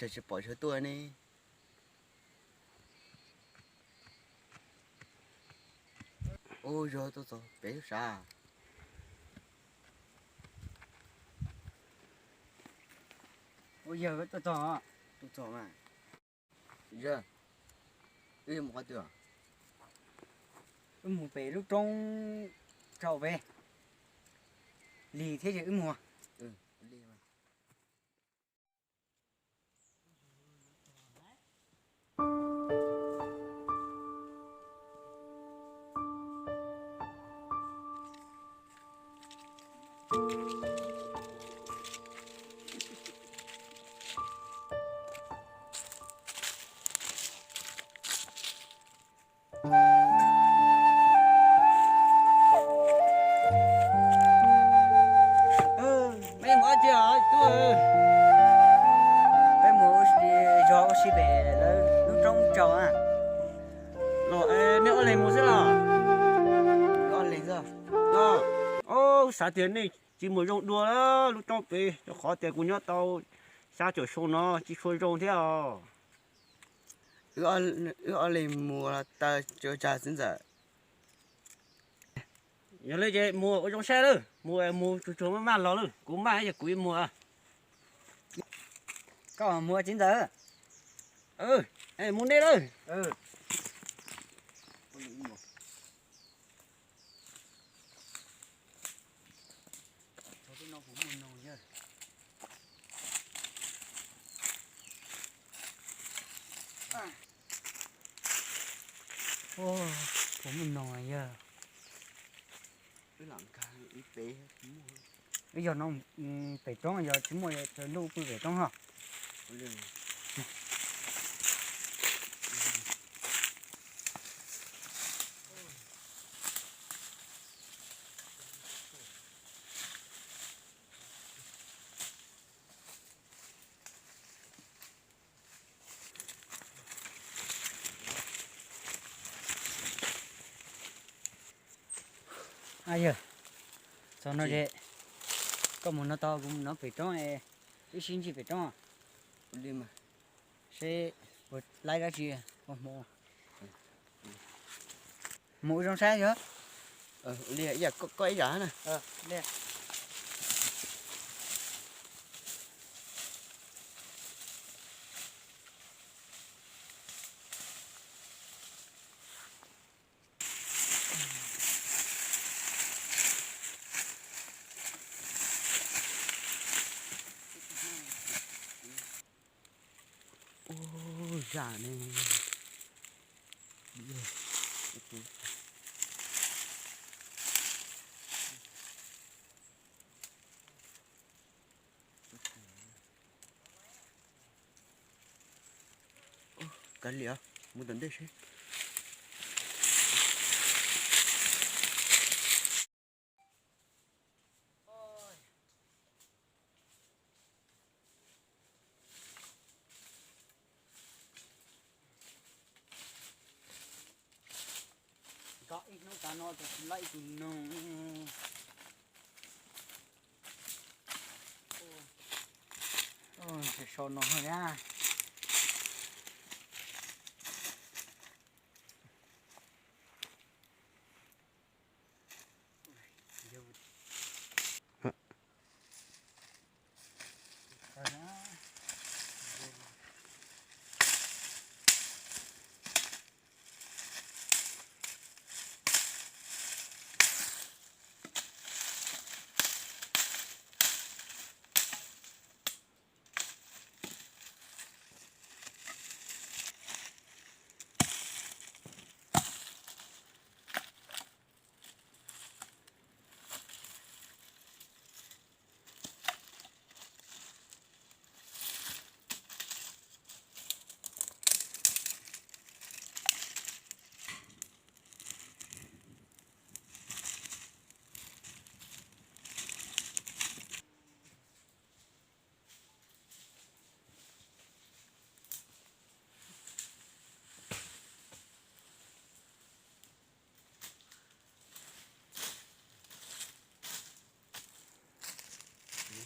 Cas tsis pom sawv tuaj ne? Ub, yog tuaj txog pem lub sav. Ub, yog tuaj txog. Tuaj txog mas. Yog, wb yuav mus qhov twg? Wb mus pem lub roob tsaus pem. Lig thiab ces wb mus. Peb mus dab tsi os tub? Peb mus zov ua si pem lawv lub roob tsaus na. Los, nej ob leeg mus xwb los? Ob leeg xwb. Os, xav tias nej tsis mus zoo dua lub roob pem, rau qhov tias kuv nyob tau xya caum xyoo no tsis tshua zoo thiab os. Wb ob leeg mus taw tsuas tsag txiv ntxawm. Yog li ces mus ua zoo saib lawm, mus mus tsuag tsuag maj maj los lawm, kuv maj yog kuv ib muag. Koj mus txiv ntxawm. Mus nej lawm. Puas muaj noog yog? Wb yog no pem roob yog tsis muaj, ntuj pw pem roob ho. Yog, txog no es koj mus no tau, kuv mus no pem roob, wb sib ntsib pem roob. Seb puas laib dab tsi, mus ua zoo saib yog. Koj ib zam na. Ub, zam ne. Kav liam, mus tom ntej seb. Nqa ib hnub tas no ces tsis laib ib tug noog. Sau no na.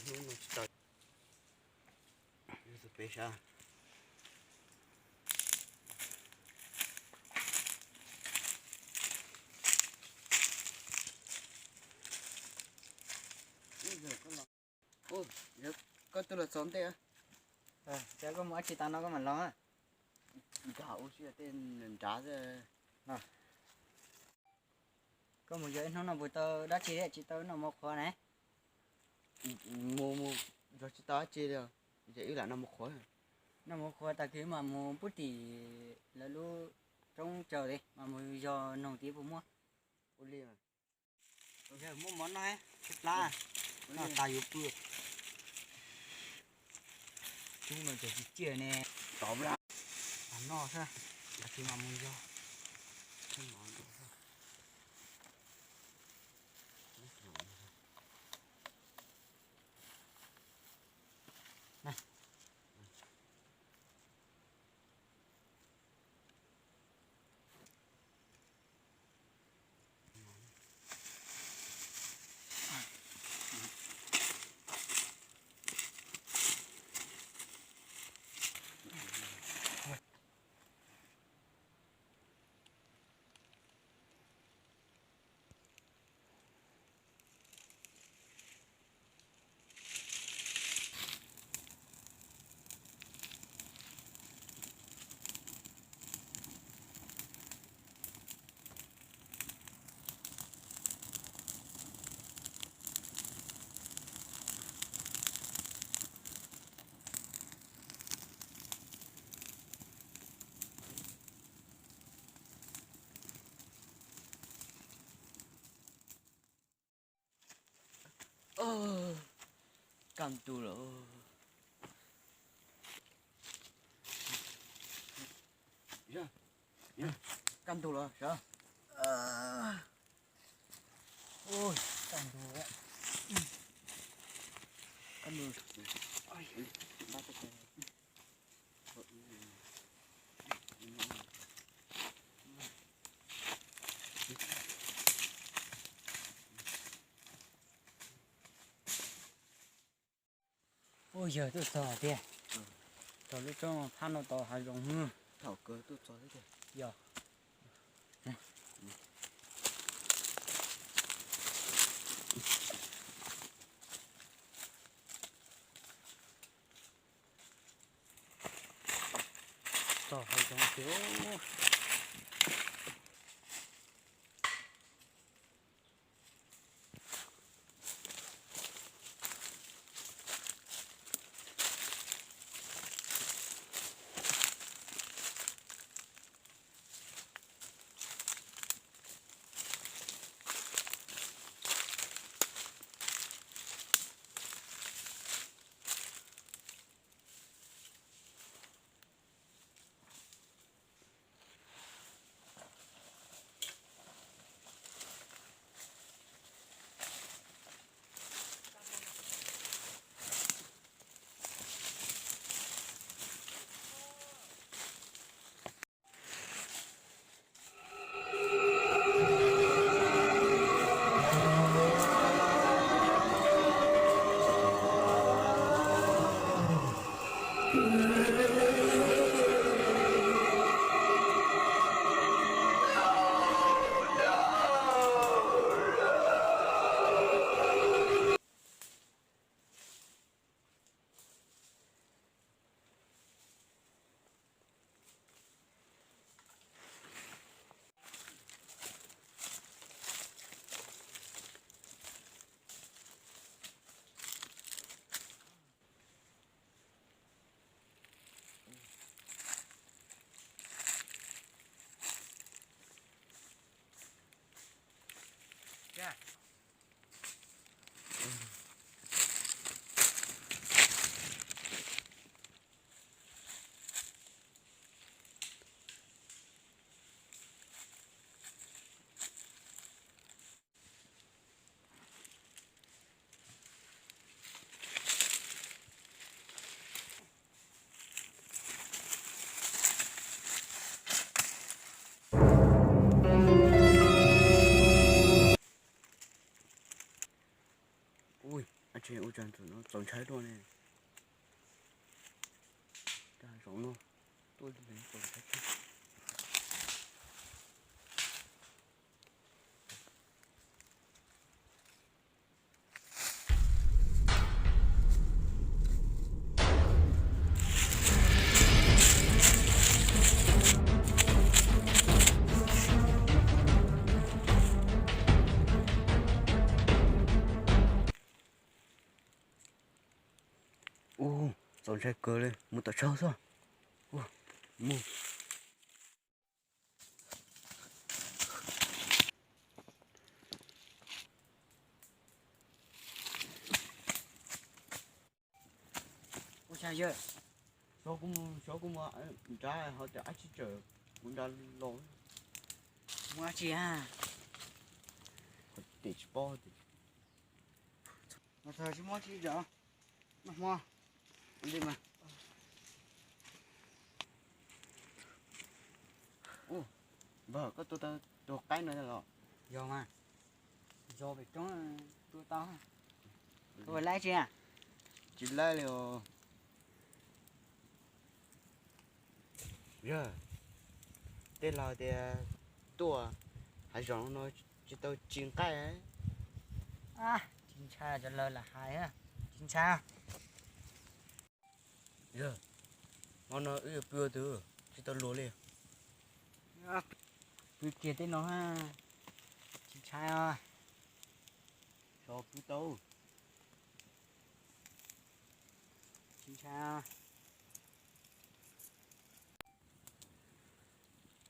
Hnub no tsis tau, yog tus pem sab. Los txog ntej. Ces koj mus dab tsi tas no koj mam los. Nkag ua si tej nrad. Koj mus yog ib hnub no puas tau dab tsi thiab tsis tau noj mov qhuav ne? Mus mus yog tsis tau dab tsi li, ces wb lam noj mov qhuav. Noj mov qhuav tag kis mas mus pub tim lawv lub roob tsaws li mas mus yog noog tid puas muaj. Ua li. Yog muaj mov noj, tshaib plab, noj tas yuav pw. Cub no ces tsis ciaj ne. Tov noj xwb, tag kis mas mus yog. Kaj ntug lawm. Kaj ntug lawm sawv. Kaj ntug, kaj ntug. Ub, yawg tuaj txog tiag. Txog lub roob phab no tau hav zoov. Thaum kawg tuaj txog thiab tiag. Yog. Txog hav zoov tiag. Ui, ua cas ntxim no txaus ntshai luaj ne. Tag zoov no tuaj li txaus ntshai. Ntshai kawg li, mus tom tshav xwb. Mus. Ua cas yawg, xyov kuv mus, xyov kuv mus nrad ho tias ab tsi tsawm kuv nrad los. Muab ab tsi a? Qhov tes tsis paub tias. Mas thaum tsis muab tsi zam, noj hmo li mas. Npawg, koj tua tau tus qaib no los? Yog mas, yog pem roob tua tau. Tua laib tsi? Tsis laib li os. Yog, tej laus tias tuaj hav zoov no tsis tau tsis nqaij. Tsis ntshai, cov laus lam hais, tsis ntshai. Yog, hmo no wb yuav pw ua twg, tsis tau luag li. Pw kiag tej no, tsis ntshai os. Xyov pw tau. Tsis ntshai.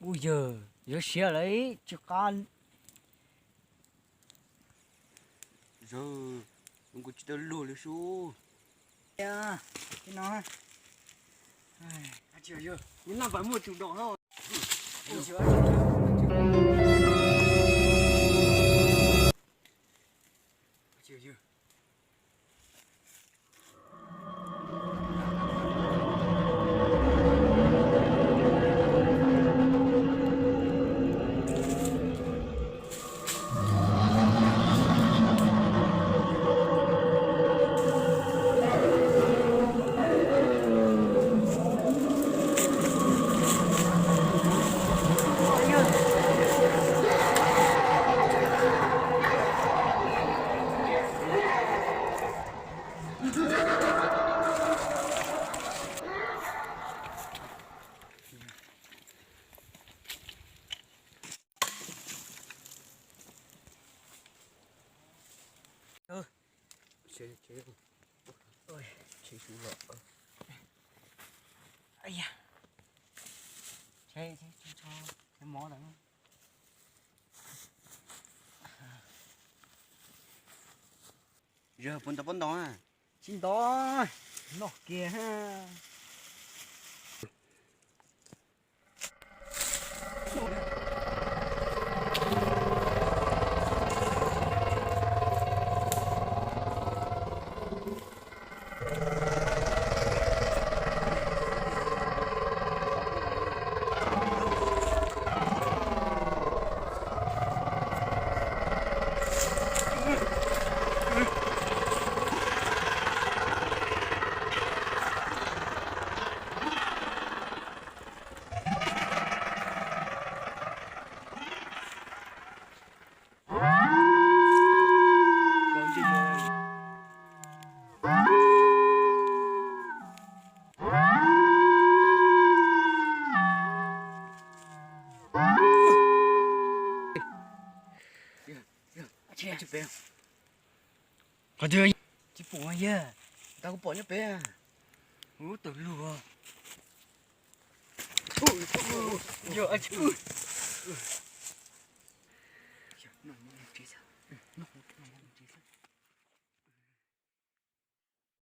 Ub yawg, yuav siav lawm tsis qab. Yawg, kuv tsis tau luag li sub. Tej no, kuv naj pais muaj tsum dom no. Yawg, puas ntov pob ntoo? Tsis ntov, noj kiag. Qhov twg? Tsis pom yawg. Tau kuv pom nyob pem. Ub, tawm lug. Yog, noj tsev xwb.